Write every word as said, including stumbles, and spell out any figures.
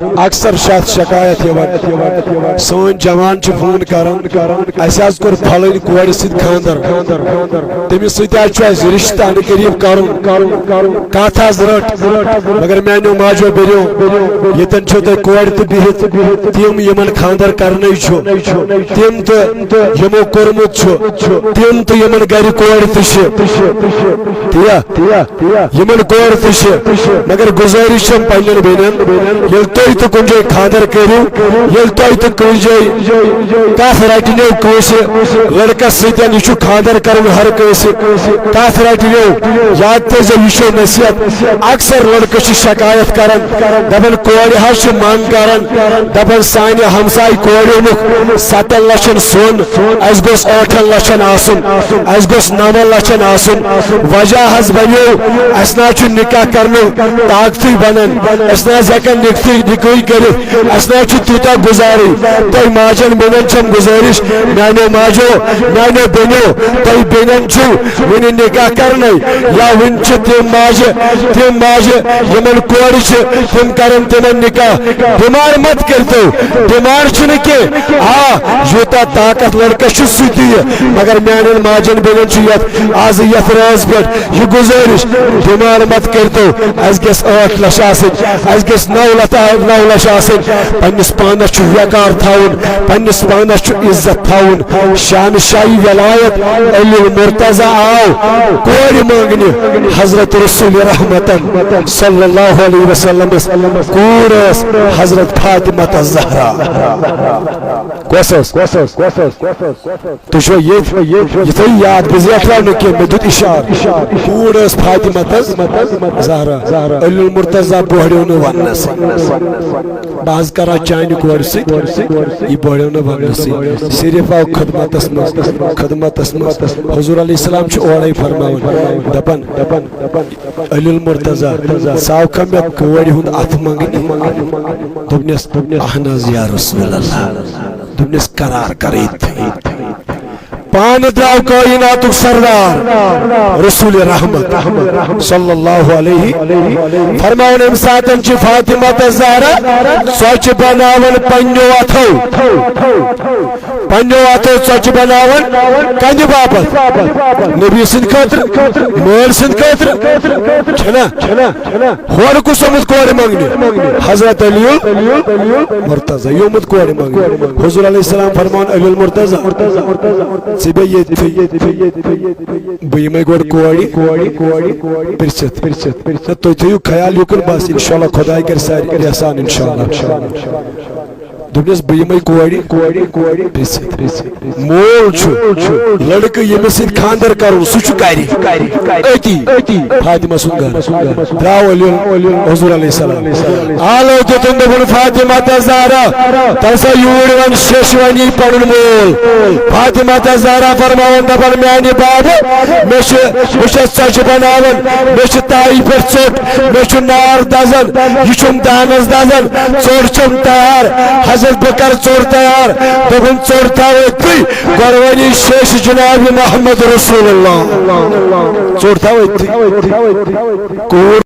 اکثر چھِ اتھ شکایت یِوان، سٲنۍ جوان چھِ فون کران، "اسہِ حظ کوٚر فلٲنۍ کورِ سۭتۍ خانٛدر، تٔمِس سۭتۍ حظ چھُ اسہِ رشتہٕ انہٕ قریب کرُن، کتھ حظ رٔٹ؟" مگر میانیو ماجو بیٚنیو، ییٚتٮ۪ن چھِو تُہۍ کورِ تہِ بِہِتھ، تِم یِمن خانٛدر کرنٕے چھُ، تِم تہٕ یِمو کوٚرمُت چھُ، تِم تہٕ یِمن گرِ کورِ تہِ چھِ۔ تی یا؟ یِمن کورِ تہِ چھِ، مگر گُزٲرِش چھم پننٮ۪ن بیٚنٮ۪ن، ییٚلہِ تُہۍ تہِ کُنہِ جایہِ خانٛدر کٔرِو، ییٚلہِ تُہۍ تہِ کُنہِ جایہِ کتھ رٹنو کٲنٛسہِ لڑکس سۭتۍ، یہِ چھُ خانٛدر کرُن ہر کٲنٛسہِ، کتھ رٹنو، یاد تھٲیزیو، یہِ چھو نصیحت۔ اکثر لڑکہٕ چھِ شکایت کران، دپان، "کورِ حظ چھِ منٛگ کران، دپان، سانہِ ہمسایہِ کورِ اوٚنُکھ ستن لچھن سۄن، اسہِ گوٚژھ ٲٹھن لچھن آسُن، اسہِ گوٚژھ نون لچھن آسُن۔" وجہ حظ بنیو، اسہِ نہ حظ چھُ نکاح کرنُک طاقتٕے بنان، اسہِ نہ حظ ہٮ۪کان نکتٕے نکٲحٕے کٔرِتھ، اسہِ نہ حظ چھُ تیوٗتاہ گُزارٕے۔ تۄہہِ ماجن بیٚنٮ۪ن چھم گُزٲرِش، میانیو ماجو، میانیو بیٚنیو، تۄہہِ بیٚنٮ۪ن چھُو وُنہِ نکاح کرنے یا وُنہِ چھِ تِم ماجہِ، تِم ماجہِ یِمن کورِ چھِ، تِم کرن تِمن نکاح۔ بیمار مت کٔرتو، بیمار چھُنہٕ کینٛہہ۔ آ، یوٗتاہ طاقت لڑکس چھُ سُہ دِیہِ، مگر میانٮ۪ن ماجن بیٚنٮ۪ن چھُ یتھ آز یتھ رٲژ پٮ۪ٹھ یہِ گُزٲرِش، بیمار مت کٔرتو۔ اسہِ گژھِ ٲٹھ لچھ آسٕنۍ، اسہِ گژھِ نو لچھ، نو لچھ آسٕنۍ۔ پننِس پانس چھُ وقار تھاوُن، پننِس پانس چھُ عزت تھاوُن۔ شہنشاہی ولایت علی المرتضی آو کورِ مانگنہِ حضرت رسول رحمتن صلی اللہ علیہ وسلمس۔ کوٗر ٲس حضرت فاطمہ الزہرا۔ کۄس ٲس؟ تُہۍ چھِوا ییٚتہِ؟ یہِ تھٲیِو یاد، بہٕ زیٹھراو نہٕ کینٛہہ، مےٚ دیُت اِشارٕ۔ کوٗر ٲس فاطمہ تہٕ زہرا۔ علی المرتضی بوہڑیو نہٕ وننس۔ بہٕ حظ کران چانہِ کورِ سۭتۍ، یہِ بوہڑیو نہٕ وننس۔ صرف آو خدمتس منٛز، خدمتس منٛز۔ حضور علیہ السلام چھُ اورے فرماوان، دپان، علی المرتضی، ژٕ آوکھا مےٚ کورِ ہُنٛد اتھٕ منٛگنہِ؟ دوٚپنس، اہن حظ یا رسول اللہ۔ دوٚپنس، قرار کر ییٚتھٕے۔ پانہٕ درٛاو کٲیناتُک سردار رسول رحمت صلی اللہ علیہ۔ فرماوُن، امہِ ساتن چھِ فاطمہ تہٕ زہرا ژۄچہِ بناوان پننیو اتھو، پننیو اتھو ژۄچہِ بناوان کندِ باپتھ؟ نبی سٕنٛدِ خٲطرٕ، مٲلۍ سٕنٛدِ خٲطرٕ، چھنا؟ ہورٕ کُس آمُت کورِ منٛگنہِ؟ حضرت علی المرتضی یومُت کورِ منٛگنہِ۔ حضور علیہ السلام فرماوان، علی المرتضی، ژٕ بیٚہہ ییٚتھٕے، بہٕ یِمے گۄڈٕ کورِ پرژھِتھ۔ تہٕ تُہۍ تھٲیِو خیال یُکُن، بس انشاءاللہ خداے کرِ سارِ احسان انشاءاللہ۔ دوٚپنس، بہٕ یِمے کورِ، کورِ، کورِ پرژھِتھ۔ مول چھُ، لڑکہٕ ییٚمِس سۭتۍ خانٛدر کرُن، سُہ چھُ گرِ، أتی۔ فاطمہ سُنٛد گرٕ۔ درٛاو علی حضور علیہ السلام۔ آلو دیُتُن، دوٚپُن، فاطمہ تہٕ زہرا، تَل سا یوٗرۍ وَن، شیٚش وَنی پنُن مول۔ فاطمہ تہٕ زہرا فرماوان، دپان، میانہِ بابہٕ، مےٚ چھِ، بہٕ چھَس ژۄچہِ بناوان، مےٚ چھِ تایہِ پٮ۪ٹھ ژوٚٹ، مےٚ چھُ نار دزان، یہِ چھُم دانس دزان، ژوٚٹ چھم تیار۔ حضرت بہٕ کرٕ ژوٚٹ تیار۔ دوٚپُن، ژوٚٹ تھاو أتھی، گۄڈٕ وَنی شیٚش جناب محمد رسول اللہ۔ ژوٚٹ تھاو أتھی۔ کوٗر